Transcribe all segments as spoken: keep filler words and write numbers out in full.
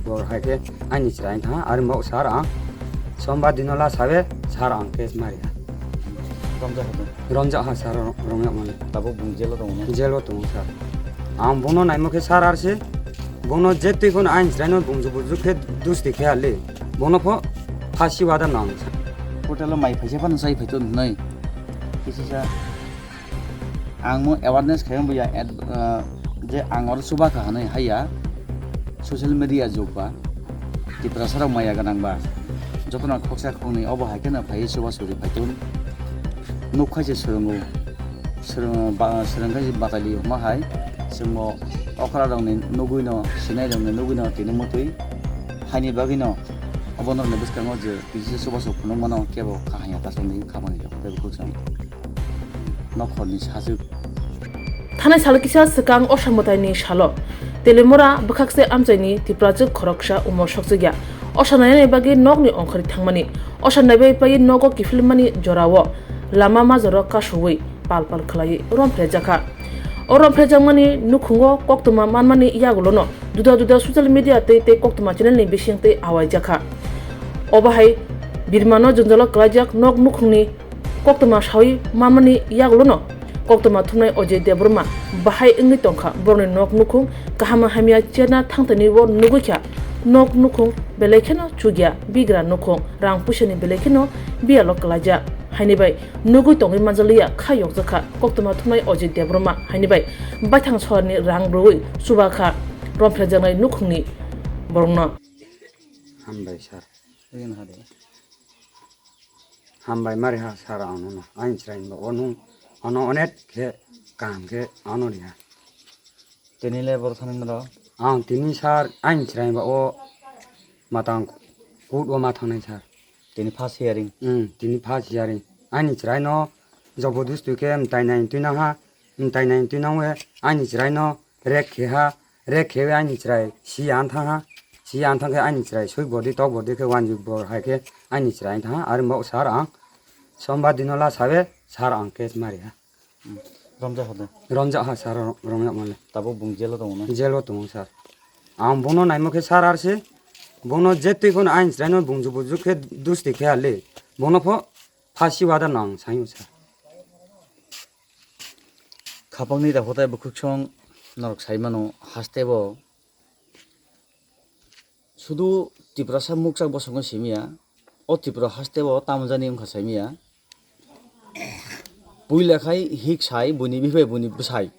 Bo hai khe ani chwrai tha, ari mo sir ang sombar dino la sabe sir ang case mari ha. Romjak ha to. Romjak ha sir, romjak mani. Tabuk bung jail o tongo na? Jail o tongo sir. Ang bono naimo khe sir ar se, bono je twi kono ani chwrai no bungju bujju khe dusti khe ali. Bono pho phasi wada nang. Hotel o mai phaisa phano chai phai to nai. Kisi sa. Ang mo awareness khaiyang buya ad-, ah, je ang oro chuba kha hanai haiya social media jug ba Tiprasa rok maya gwnang ba jotono khoksa khoknwi obo hai kheno phai chuba churi phaitun nuk khai se swrwngo swrwng ba swrwng khai se batali ma hai chwngbo okra rokni nugwi no sinai rokni nugwi no tini mutwi haini bagwi no obo norokni bwskango je kisa chuba chuk phunuk mano kebo kahaya tasongni khamani rok tei bukhuk song. Nokhorni sajwk. Thanai salo kisa swkang Osa mwtaini salo Telemora bwkhakse amchaini Tiprajwk khoroksa umor sokchukya. Osa nainani bagwi nokni ongkhorwi thangmani. Osa naibai paiwi nogo kiphilmani jorao lama majoro kasowi pal pal khlaiwi romphrejakha. O romphrejakmani nukhungo koktwma manmani yagulono duda duda social media tei tei koktwma channelni bising tei awaijakha. Obo hai birmano jwngjalo kwlaijak nok nukhungni koktwma sawi manmani yagulono koktwma thumnai Ajay Debbarma bahai wngwi tongkha. Borokni nok nukhung kaham hamya cherna thangtanibo nugwi kha. Nok nukhung belai kheno chukya, bigra nukhung rang puisani belai kheno biyalo kwlaijak. Haini bai nugwi tongwi manjaliya kha yokjakha koktwma thumnai Ajay Debbarma. Haini bai baithang soharni rang rwui chubakha romphrejaknai nukhungni borokno. Hambai sir. Rin hade. Hambai mari ha sir ano no. Ain chwrai ba o nung ano onek khe kaham khe ano ri ha. Tini le bor thani noro. Ang tini sir ain chwrai ba o matang kut o ma thangnai sir. Tini first hearing. Hmm, tini first hearing. Aini chwrai no jobodustu khe mtai nai twi na ha. Mtai nai twi na we aini chwrai no rek khe ha. Rek khe ani chwrai si an thang ha. Si an thang khe ani chwrai sui bodi tok bodi khe wanjik bor hai khe ani chwrai thang ha. Ari mo sir ang sombar dino la sabe sir ang case mari ha. Romjak ha de. Romjak ha sir, romjak male. Tabuk bung jail o tongo na? Jail o tongo sir. Ang bono naimo khe sir ar se bono je twi kono ani chwrai no bungju bujju khe dusti khe ali. Bono pho phasi wada nang sayo sir. Khapangni da hotai bwkhwksong norok sai mano haste bo. Sudu Tiprasa mukchak bosongo simiya. O Tripura haste bo tamo jani wngkha saimiya. Puila khai hik sai buini bihai buini bwsai.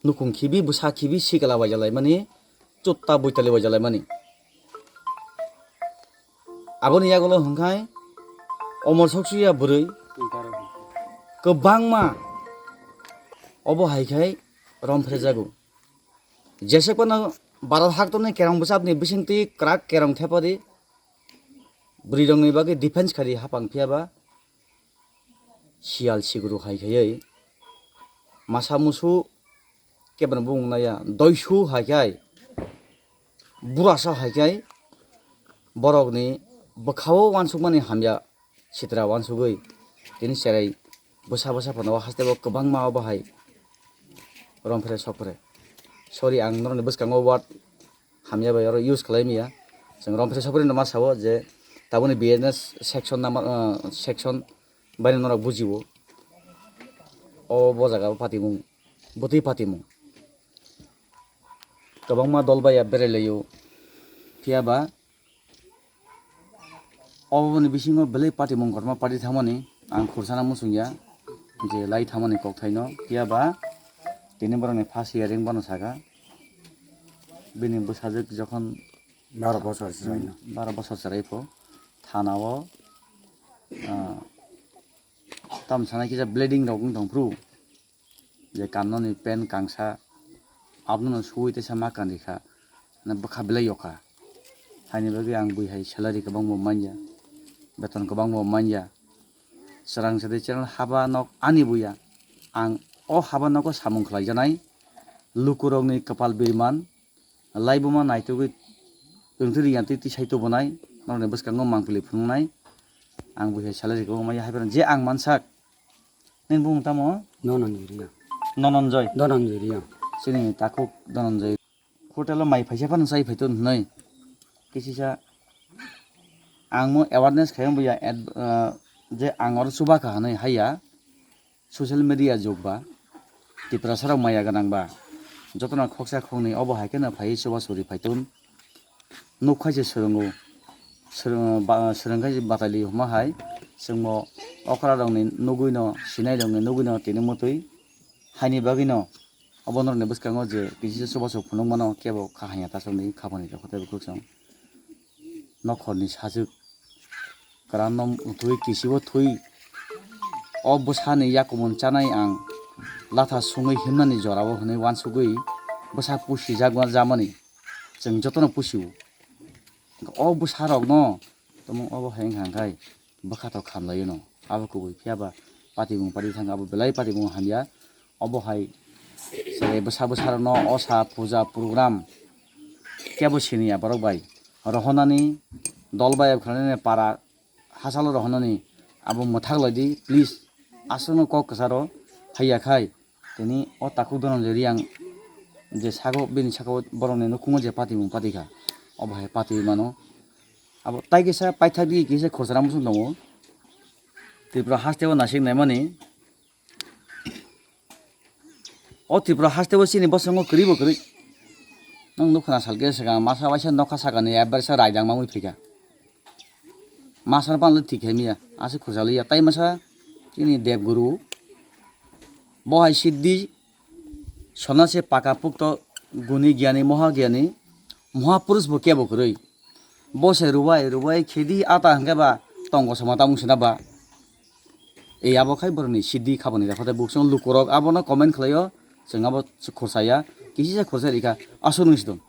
Nukhung khibi bwsa khibi sikla bai jalai mani. Chutta buitali bai jalai mani. Aboni yagulo hwnkhai omor soksuya bwrwi kwbangma obo hai khai romphrejago. Jesek phano Bharat haktorni kerong bwsapni bisingtwi kwrak kerong thepadi bwrwirokni bagwi defense khadi hapang phiyaba siyal siguru hai khaiwi masa musu kebeno bumung naya doisu hai khai burasa hai khai borokni bwkhao uansukmani hamya sitra uansugwi tini cherai bwsa bwsa phano o haste bo kwbangma obo hai romphre sokphre. Sorry, ang norokni bwskango word hamya bai oro use khlai maya. Chwng romphre sokphre no ma sao je tabukni B N S section number, ah, section bai no norok bujio. O bo jaga o patimung, bwtwi patimung. Kwbangma dol bai ya berai laio. Phiya ba oboni bisingo belai patimung kotorma party thangmani ang khursana muchungya je lai thangmani kokthaino. Phiya ba tini borokni first hearing bono saka bini bwsajwk jokhon baro bosor chwraino. Baro bosor chwrai pho thanao, ah, tamo sanai kisa bleeding rok wng tong phuru. Je kannoni pen kangsa abono suwi teisa ma kandi kha, na bwkha belai yokha. Haini bagwi ang bui hai salary kwbangbo manya, beton kwbangbo manya. Chwrang sadi channel haba nok ani buya, ang o haba nogo samung khlaijanai lukurokni kwpal birman, laibuma naitugwi rwngtwi riyantwi tisai tubunai, norokni bwskango mangpili phunuknai. Ang bui hai salary kwbangbo manya, hai phano je ang mansak. Nini bumung tamo? Nononjoy Riya. Nononjoy. Dononjoy Riya. Chini takhuk Dononjoy. Hotel o mai phaisa phano chai phai ton hwnwi. kisisa ang mo awareness khaiyang buya ad-, ah, je ang oro chuba kha hwnwi haiya social media jug ba Tiprasa rok maya gwnang ba jotono khoksa khoknwi obo hai kheno phaiwi chuba churi phaitun. Nuk khai se swrwngo, swrwng-, ba-, swrwng khai se batali hwnma hai, chwngmo okra rokni nugwino, sinai rokni nugwino tini mutwi haini bagwino obo norokni bwskango je kisi se chubachu phunukmano kebo kha hanya tasokni khapani rokho tei bukhuk chwng nokhorni sajwk kwran no thwi kisibo thwi o bwsani yakumun chanai ang latha sungwi himnani jorao hwnwi uansugwi bwsa pusijak jamani chwng jotono pusio. O bwsarokno tamo obo hai wngkha hwnkhe bwkha tok khamlaio no. Abo kubui phiya ba patimung pari thang abo belai patimung hamya. Obo hai chwrai bwsa bwsarokno osa puja program kebo siniya borok bai rohonani dol bai khanani para hachalo rohonani abo mwthak lai di please. Aswkno kok kwcharo haiya khai tini o takhuk Dhananjay Reang je sago bini saka o borokni nukhungo je patimung pati kha obo hai pati mano. Abo tai kisa paithak di kisa khorsa muchung tongo Tripura haste o nasik naimani. O Tripura haste o chini bosongo kwrwi bo kwrwi. Nwng nukha na salkhe swkang masa waisa nokha sakani ebar sa raidang mangwi phaikha. Masa no panle thik hai miya aswk khursa liya tai masa chini deb guru bo hai siddhi sona se paka pukto guni gyani moha gyani moha purush bo kebo kwrwi. Bo se rubai rubai khedi ata hwnkhe ba tongo sama tamung sina ba. Ei abo khai borokni siddhi khabani rokho tei buksong lukurok abono comment khlaio, chwng abo khursa ya, kisi se khursa rikha, aswk nung sidon.